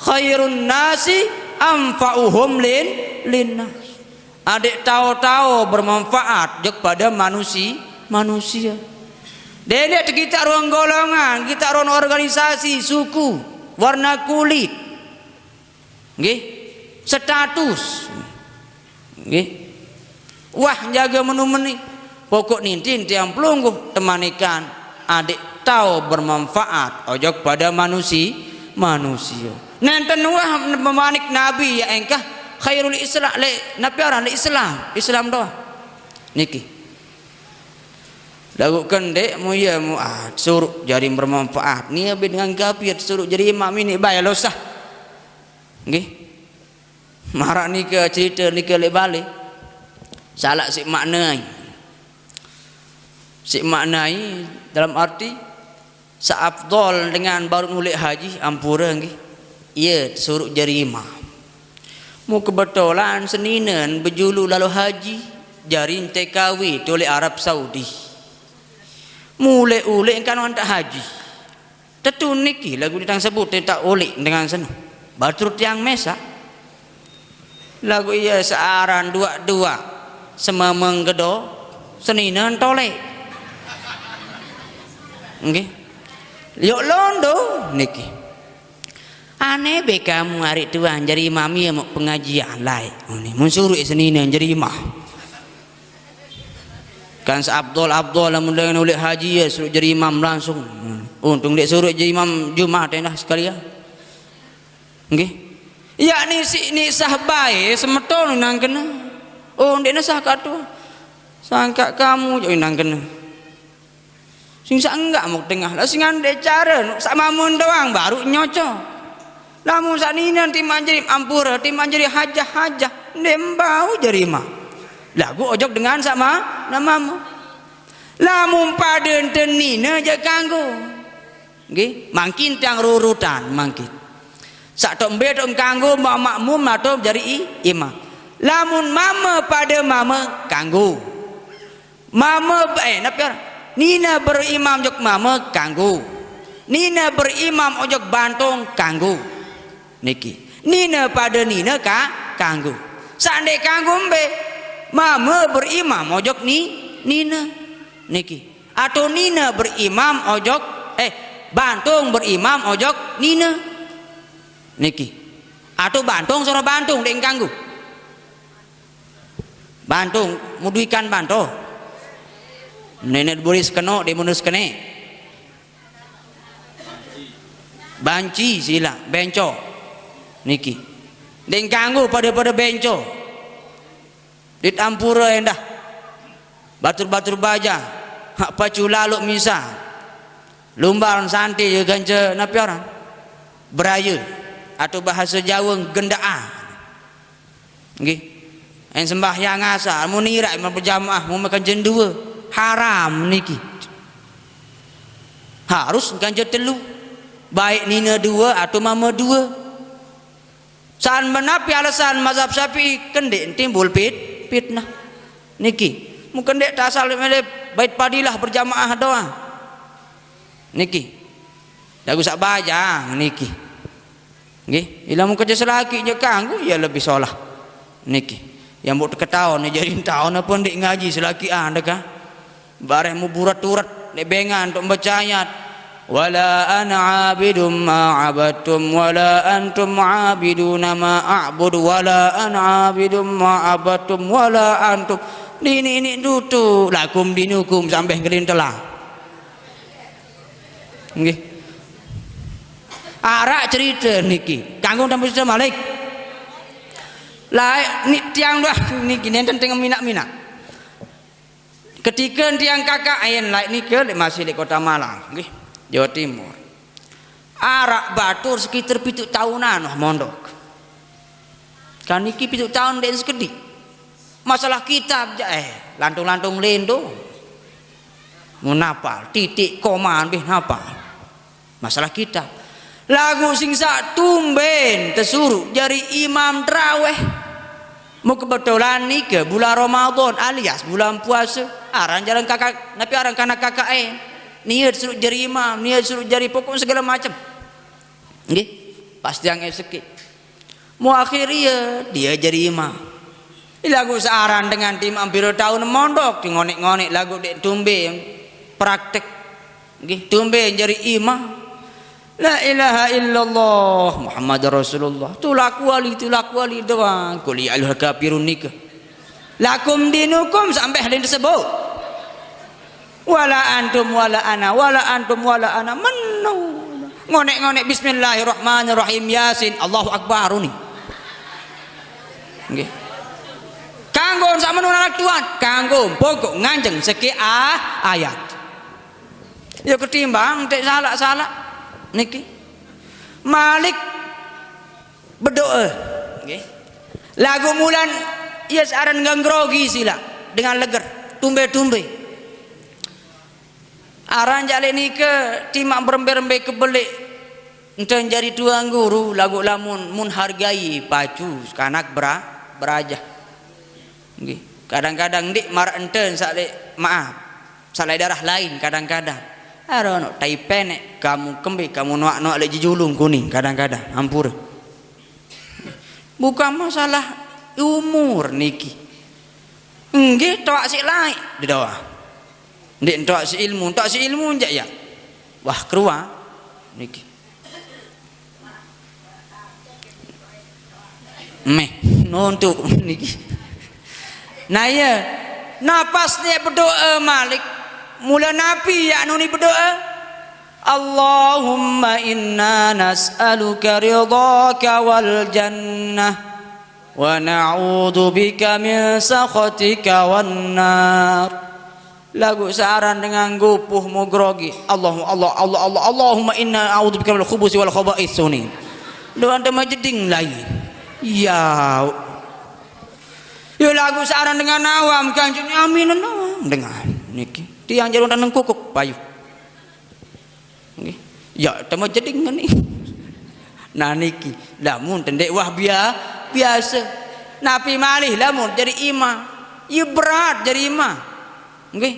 "Khairun nasi anfa'uhum lin-, linnas." Adik tao-tao bermanfaat jok pada manusi-, manusia. Dendeq kita ruang golongan, kita ruang organisasi, suku, warna kulit. Nggih. Status. Nggih. Wah, jaga menu-meni. Pokok nintin tiang pelungguh temanikan adik tao bermanfaat ojok pada manusi-, manusia. Nenten wah pemanik Nabi ya engkah khairul Islam le, napi aran le Islam, Islam doang. Niki. Laguq kendeq mu ye mu, ah, suruq jari bermanfaat. Nia be dengan kafir suruq jari imam ini bae lo sah. Nggih. Maraq nike cerite nike leq bale. Salaq siq maknai. Siq maknai dalam arti seafdol dengan baruq uleq haji, ampure nggih. Ie suruq jari imam. Mu kebetulan seninen bejulu lalo haji, jari T K W tuleq Arab Saudi. Mu uleq-uleq engkan wantaq haji. Tetu niki laguq nitang sebut tentang uleq dengan seno. Batur tiang mesaq. Laguq ie searan duaq-duaq semameng gedo seninen toleq. Nggih. Yok londo niki. Aneh be kamu areq tuan jari imam ie mok pengajian laeq. Ngene, mun suruq seninen jari imam. Kan seafdol-afdol lamun dengan uleq haji ye suruq jari imam langsung. Untung ndeq suruq jari imam Jumat endah sekalian. Nggih. Yakni siq ni sah bae semeton nang kene. Oh, ndeqne sah katu. Sangkaq kamu jok nang kene. Sing saq enggak mok tengah. Lah sing ndeq care, saq mamun doang baruq nyocok. Lamun saq ninen timaq jari ampure, timaq jari hajah-hajah, ndeq mbau jari imam. Laguq ojok dengan saq ma-, na mame. Lamun pade enten nine jaq kanggo. Nggih, mangkin tiang rurutan mangkin. Saq tok mbe tok kanggo ma-, makmum atau jari i-, imam. Lamun mame pade mame kanggo. Mame be-, eh, napi aran? Nine berimam ojok mame kanggo. Nine berimam ojok bantong kanggo. Niki. Nine pade nine ka-, kanggo. Saq ndeq kanggo mbe? Mame berimam ojok ni-, nine. Niki. Atau nine berimam ojok, eh, bantong berimam ojok nine. Niki. Atau bantong soroh bantong ndeq kanggo. Bantung, muduikan banto. Nenek buris keno, demunus kene. Banci sila, benco. Niki. Ndeq kanggo pade-pade benco. Dit ampure endah. Batur-batur baja. Hak pacu laluk misa. Lumbar santi kance napi aran? Beraye. Atau bahasa Jawa gendaan. Nggih. En sembahyang asar, mun iraq, mun berjamaah, mun makan jendua, haram niki. Harus makan je telu. Baik nine dua atau mama dua. Saan menapi alasan mazhab Syafi'i kendeq timbul pit-, fitnah. Niki. Mun kendeq tasal mele bait padilah berjamaah doang. Niki. Lagu sak bajang niki. Nggih, ilmu kerja selaki je kanggo, ya lebih solah. Niki. Yang mbok teketaon, ya jadi taon apa ndeq ngaji selaki anda kah? Bareh mu buret-uret, ndeq bengan untuk membaca ayat. Wala ana abidum ma abadtum, wala antum abiduna ma a'bud, wala ana abidum ma abadtum, wala antum. Dini ini dutu, lakum dinukum sampai ngelintelah. Nggih. Araq cerite niki. Kanggo tampu cerite malik. Laeq ni tiang dah niki nenten tengah minak-minak. Ketika tiang K K N laeq nike leq masih leq Kota Malang, nggih, Jawa Timur. Araq batur sekitar pitu taunan noh mondok. Kan niki pitu taun ndeq sekediq. Masalah kitab ja-, eh, lantung-lantung lendo. Mun apal, titik, koma, lebih apal. Masalah kitab. Laguq sing saq tumben tesuruq jari imam traweh. Mu kebetulan nike bulan Ramadan alias bulan puase. Aran jalan K K, napi aran kanak K K N? Niat suruq jari imam, niat suruq jari pokok segala macem. Nggih, pas tiang sekit. Mu akhir ie, dia jari imam. Lagu searan dengan timaq piro taun mondok, di ngonek-ngonek lagu dek tumbe praktek. Nggih, tumbe jari imam. La ilaha illallah Muhammad Rasulullah. Tulak wali, tulak wali doang. Qul ya ayyuhal kafirun nika. Lakum dinukum sampai hadin tersebut. Wala antum wala ana, wala antum wala ana. Menu. Ngonek-ngonek bismillahirrahmanirrahim Yasin. Allahu Akbar ni. Nggih. Kanggo sak menu anak tuan, kanggo pokok nganjeng seke a-, ayat. Ya ketimbang tek salak-salak niki. Malik berdoa. Nggih. Lagu mulan ya searan nganggrogi sila dengan leger, tumbe-tumbe. Aran jale nike timaq berembe-rembe kebelik. Enten jari tuan guru lagu lamun mun hargai pacu kanak bera-, berajah. Nggih. Kadang-kadang ndik mar enten sak lek maaf. Sak lek darah lain kadang-kadang. Aro no tai penek kamu kembe kamu noak-noak lek jejulung kuning kadang-kadang. Ampura. Bukan masalah umur niki. Nggih toak sik laik di doa. Ndik toak sik ilmu, toak sik ilmu njak ya. Wah keruan niki. Meh nontok niki. Nah iya, napas ni berdoa Malik. Mula Nabi ya nuni berdoa. Allahumma inna nas'aluka ridhaka wal jannah wa na'udzu bika min sakhatika wan nar. Lagu searan dengan gupuh mugrogi. Allahu Allah Allah Allah Allahumma inna a'udzubika minal khubusi wal khaba'is ni. Doa ente majeding lain. Ya. Ya lagu searan dengan awam kanjeng amin awam dengan niki. Tiang jarum taneng kukuk payu. Nggih. Ya temu jeding ngene. Nah niki, lamun tendek wah bia-, biasa. Napi malih lamun jadi imam. Ya berat jadi imam. Nggih.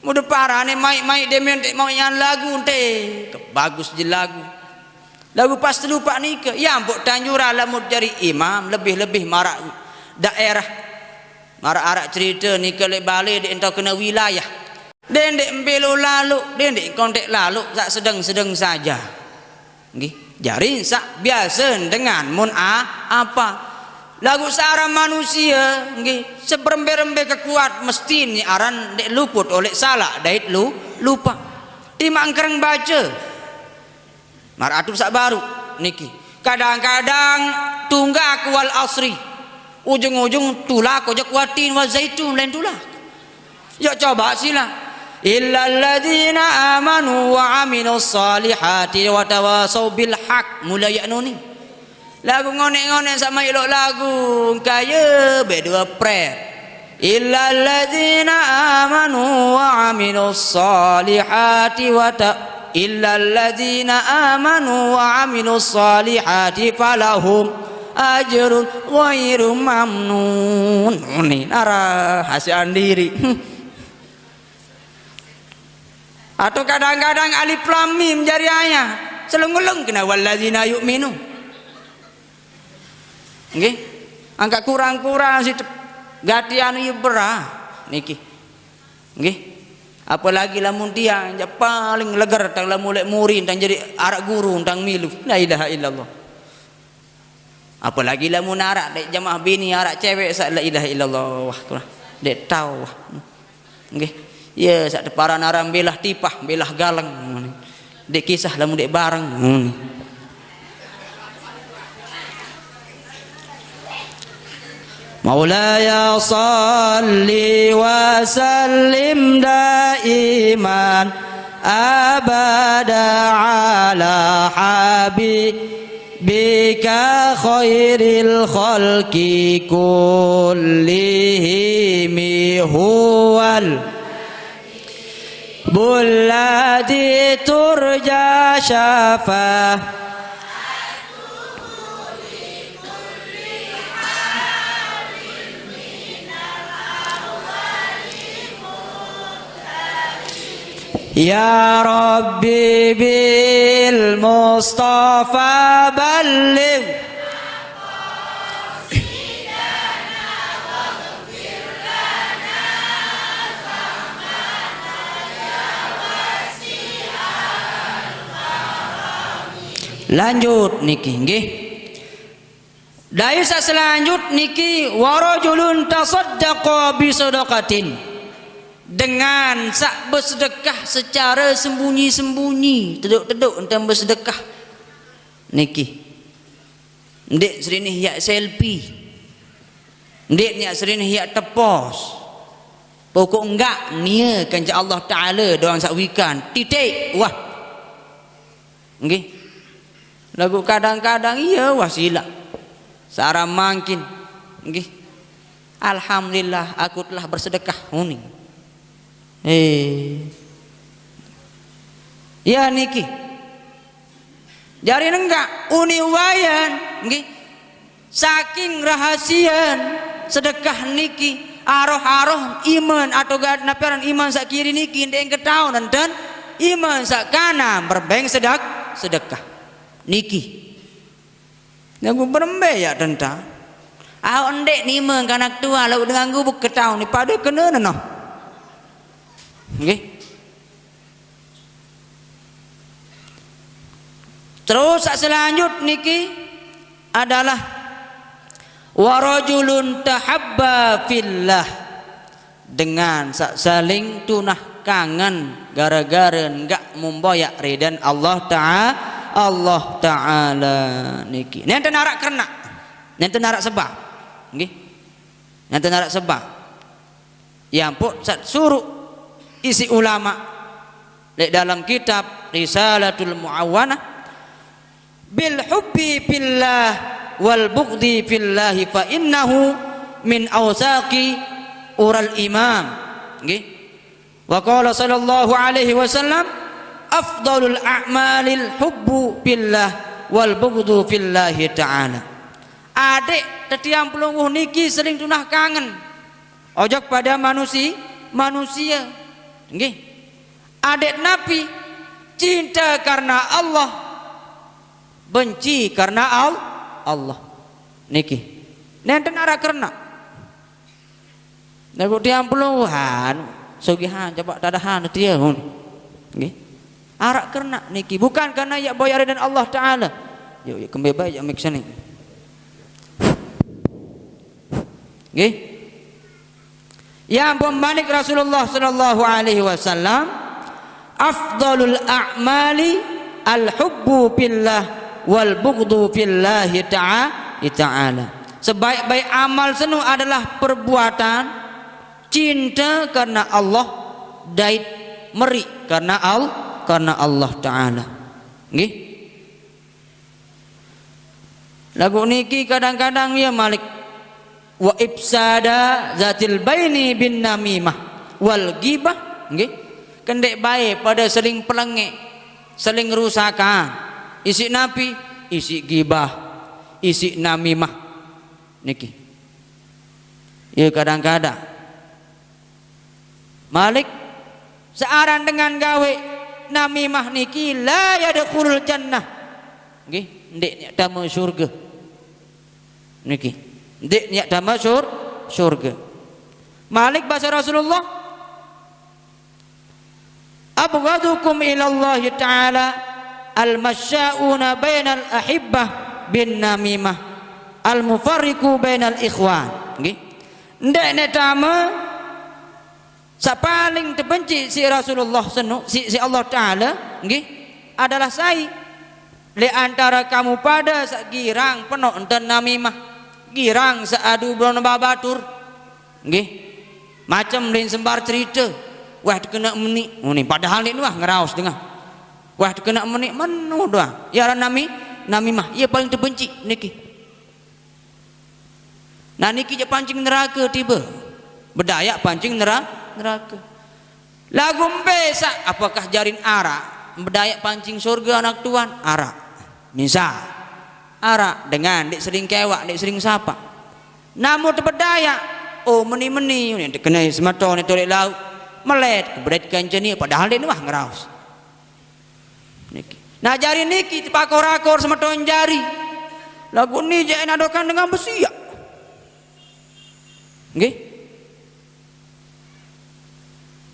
Mudah parane maik-maik demen tek mau nyan lagu ente. Bagus je lagu. Lagu pas terlupa nika. Ya mbok tanjura lamun jadi imam lebih-lebih marak daerah. Marak arak cerita nika lek bale dek entau kena wilayah. Dendek mbelo lalu, dendek kontek lalu sak sedeng-sedeng saja. Nggih, jari sak biasa dengan mun a-, apa. Lagu searan manusia, nggih, seberembe-rembe kekuat mesti ni aran dek luput oleh salah dait lu-, lupa. Timak engkereng baca. Mar atur sak baru niki. Kadang-kadang tunggak wal asri. Ujung-ujung tulak ojek watin wa zaitun lain tulak. Ya coba sila. Illalladzina amanu wa amilus salihati wa tawasau bil haq. Mulai ya nuni. Lagu ngonek-ngonek sama ilok lagu kaya bedua pret. Illalladzina amanu wa amilus salihati wa ta-, illalladzina amanu wa amilus salihati falahum ajrun ghairu mamnun. Ini nara hasil andiri. Atau kadang-kadang alif lam mim jari ayat. Selung-gelung kena walladzina yu'minu. Nggih. Angkat kurang-kurang si gati anu ya berah niki. Nggih. Apalagi lamun tiang ja paling leger tang lamun lek muri tang jadi arak guru tang milu. La ilaha illallah. Apalagi lamun arak dek jamaah bini arak cewek sak la ilaha illallah. Wah, kurang. Dek tau. Wah. Nggih. Ya sak teparan aran belah tipah, belah galeng. Dek kisah lamun dek bareng. مولاي صل وسلم دائما أبدا على حبيبك خير الخلق كلهم هو الحبيب الذي ترجى شفاعته يا ربي بالمصطفى بلغ Lanjut niki, nggih. Dai sak selanjut niki, "Wa rajulun tasaddaqa bi sadaqatin." Dengan sak bersedekah secara sembunyi-sembunyi, teduk-teduk enten bersedekah. Niki. Ndeq serinih yak selfie. Ndeq niat serinih yak tepos. Pokok enggak nia kance Allah Taala doang sak wikan. Titik. Wah. Nggih. Lagu kadang-kadang iya wah silak. Sara mangkin. Nggih. "Alhamdulillah, aku telah bersedekah." Uning. Eh. Ya niki. Jari nenggak uni wayan, nggih. Saking rahasian sedekah niki, aroh-aroh iman atau gak napi aran iman sak kiri niki ndeq ketaon enten iman sak kanan berbeng sedak-, sedekah. Niki. Nunggu berembe ya tentang. Au ndeq nime kanak tua lalu dengan gubuk ketaon ni pada kena nenoh. Nggih. Terus sak selanjut niki adalah, "Wa rajulun tahabba fillah." Dengan sak saling tunah kangen gara-gara enggak memboyak ridan Allah Taala, Allah Taala niki. Nenten arak kerna. Nenten arak sebab. Nggih. Nenten arak sebab. Ya ampun, sat suruh isi ulama. Lek dalam kitab Risalatul Muawwanah, "Bil hubbi fillah wal bughdhi fillahi fa innahu min awsaqi ural imam." Nggih. Wa qala sallallahu alaihi wasallam, "Afdalul a'malil hubbu fillah wal bughdhu fillahi ta'ala." Adeq tetiang pelungguh niki seling tunah kangen ojok pada manusi-, manusia. Nggih. Adeq napi? Cinta karena Allah, benci karena Al-, Allah. Niki. Nenten arak kerna. Lagu tiang puluhan, sugihan, coba tadahan dia, ngun. Nggih. Arak kerna niki. Bukan karena ya boyare dan Allah Taala. Yuk, yuk, kembe baik, yuk, mik sini. Nggih. Ya ampun, manik Rasulullah sallallahu alaihi wasallam, "Afdalul a'mali al-hubbu fillah wal bughdhu fillahi ta'a-, ta'ala." Sebaik-baik amal senu adalah perbuatan cinta karena Allah, dait meri karena Al-, karena Allah Taala. Nggih. Lagu niki kadang-kadang ya malik, "Wa ifsada zatil baini bin namimah wal ghibah." Nggih. Kendek bae pada seling pelengek, seling rusakan. Isi napi? Isi gibah, isi namimah. Niki. Ya kadang-kadang. Malik, searan dengan gawe namimah niki la yadkhulul jannah. Nggih, ndeq niat tame surga. Niki, ndeq niat tame sur-, surga. Malik bahasa Rasulullah, "Abghadukum ilallahi ta'ala al-masya'una bainal ahibbah bin namimah, al-mufarriqu bainal ikhwan." Nggih. Ndeq niat tame Saq paling tebenci siq Rasulullah senu, siq, siq Allah Taala, nggih, adalah sai leq antare kamu pade saq girang penoq enten namimah, girang saq adu beron babatur, nggih, macem leq sembar cerite, wah tekene meni, muni, padahal ndeq nuah ngeraos dengah. Wah tekene meni, menu doang. Ye aran nami-, namimah, ye paling tebenci niki. Nah, niki jaq pancing nerake tibe. Bedayak pancing nera-, nerake. Laguq mbe saq, apakah jarin araq bedayak pancing sorge anak tuan? Araq. Misal, araq dengan ndeq sering kewaq, ndeq sering sapaq. Namu tebedayak, oh, meni-meni, ndeq kene semeton ndeq toleq lauq. Melet, kebedet kanceni, padahal ndeq nuah ngeraos. Niki. Nah, jari niki tepakor-akor semeton jari. Laguq ni jaq enak dokan dengan besiaq. Nggih.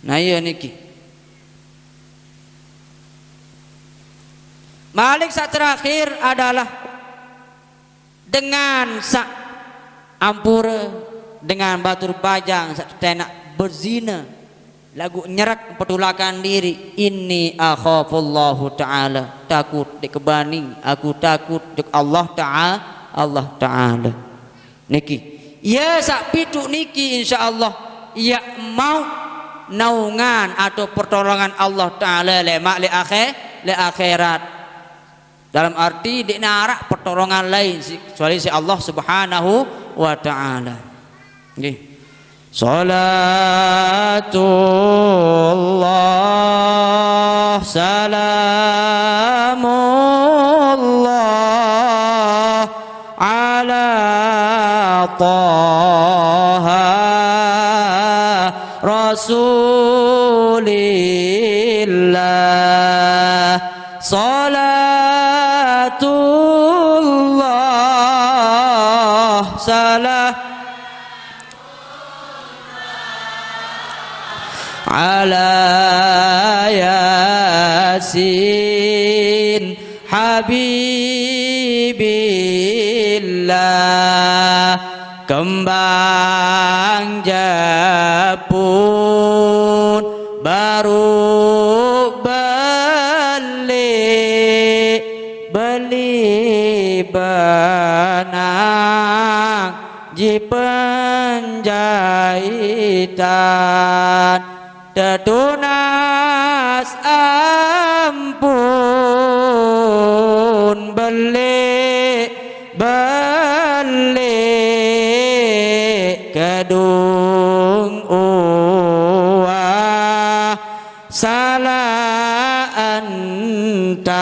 Nah, iya niki. Malik saq terakhir adalah dengan saq ampure, dengan batur bajang saq tetenak berzina, laguq nyerek petulakan diriq, "Inni akhafullahu ta'ala," takut ndeq kebani, aku takut jok Allah Ta'a-, Allah Ta'ala. Niki. Ye saq pituq niki, insyaallah, ye mauq naungan atau pertolongan Allah Ta'ala lemaq leq akhe-, leq akhirat. Dalam arti ndeq naraq pertolongan lain si-, kecuali siq Allah Subhanahu wa Ta'ala. Nggih. Salatullah, salamullah ala Taha Rasulillah. Salatullah, salam ala Yasin Habibillah, kembang jepun baru beli, beli benang ji penjahitan, tetunas ampun beli, beli kedung uah. Salah entan,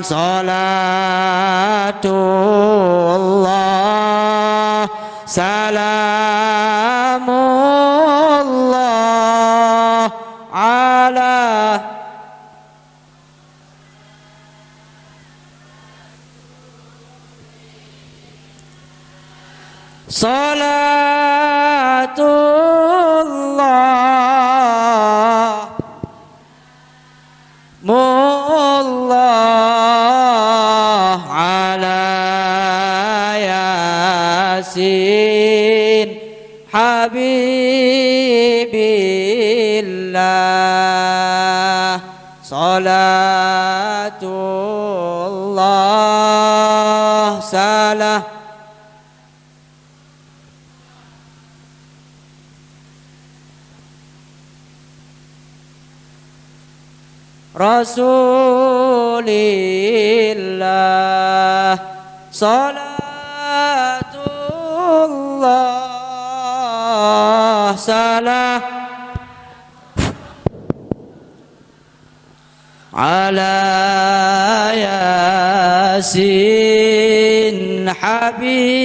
salatullah, salamullah ala Salatullah, mullah ala Yasin Habibillah. Salatullah, salam Rasulillah, salatullah, salam ala Yasin Habibillah.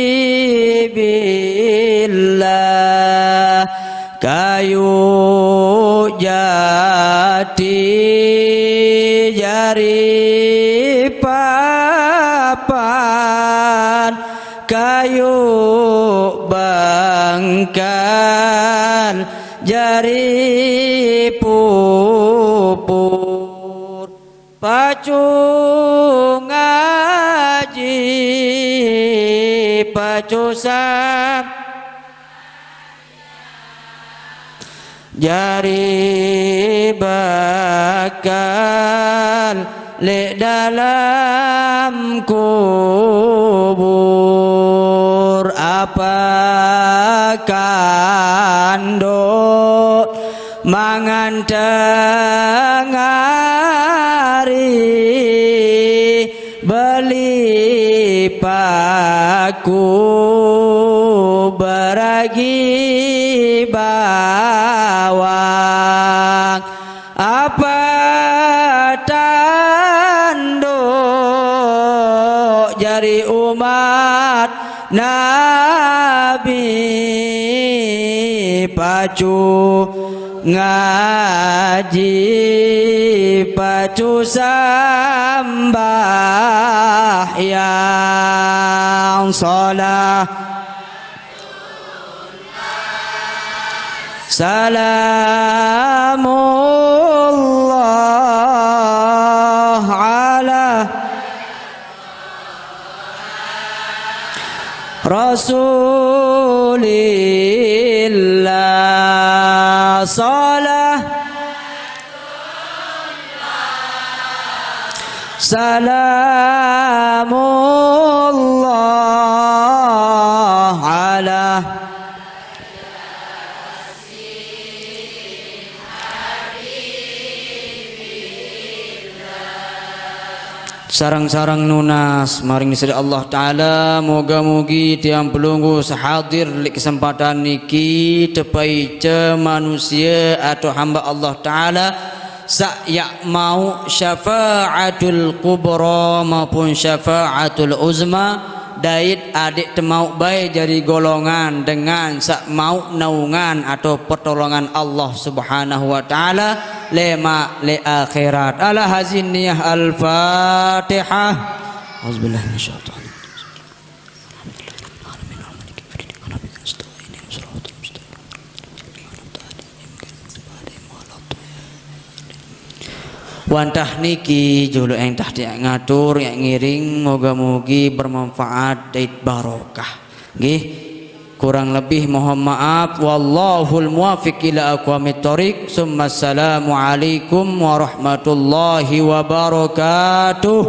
Kayu jati jari papan, kayu bangkal jari pupur. Pacu ngaji, pacu sam-, jari bakal leq dalem kubur. Apa kanduk mangan tengari, beli paku beragi bawang. Apa tanduk jari umat Nabi, pacu ngaji, pacu sambahyang, salah. Salamullah Rasulillah, salah. Salamullah ala. Sareng-sareng nunas maring Sri Allah Ta'ala, moga-mogi tiang pelungguh sahadir di kesempatan niki tepaica manusia atau hamba Allah Ta'ala sak yak mau syafaatul kubra maupun syafaatul uzma, dait adik temauk bai jari golongan dengan sak mauk naungan atau pertolongan Allah Subhanahu wa Ta'ala lema le akhirat. Ala hazin niyah, Al-Fatihah. Auzubillahi minasyaitonir rajim. Alhamdulillahirabbil alamin, arrahmanirrahim, maliki yaumiddin, iyyaka na'budu wa iyyaka nasta'in, ihdinas siratal mustaqim, siratal ladzina an'amta 'alaihim ghairil maghdubi 'alaihim waladdallin. Wantah niki juluq eng tah tiang ngatur, eng ngiring, moga-mogi bermanfaat dait barokah. Nggih. Kurang lebih mohon maaf. Wallahul muwaffiq ila aqwamit thoriq. Summa assalamualaikum warahmatullahi wabarakatuh.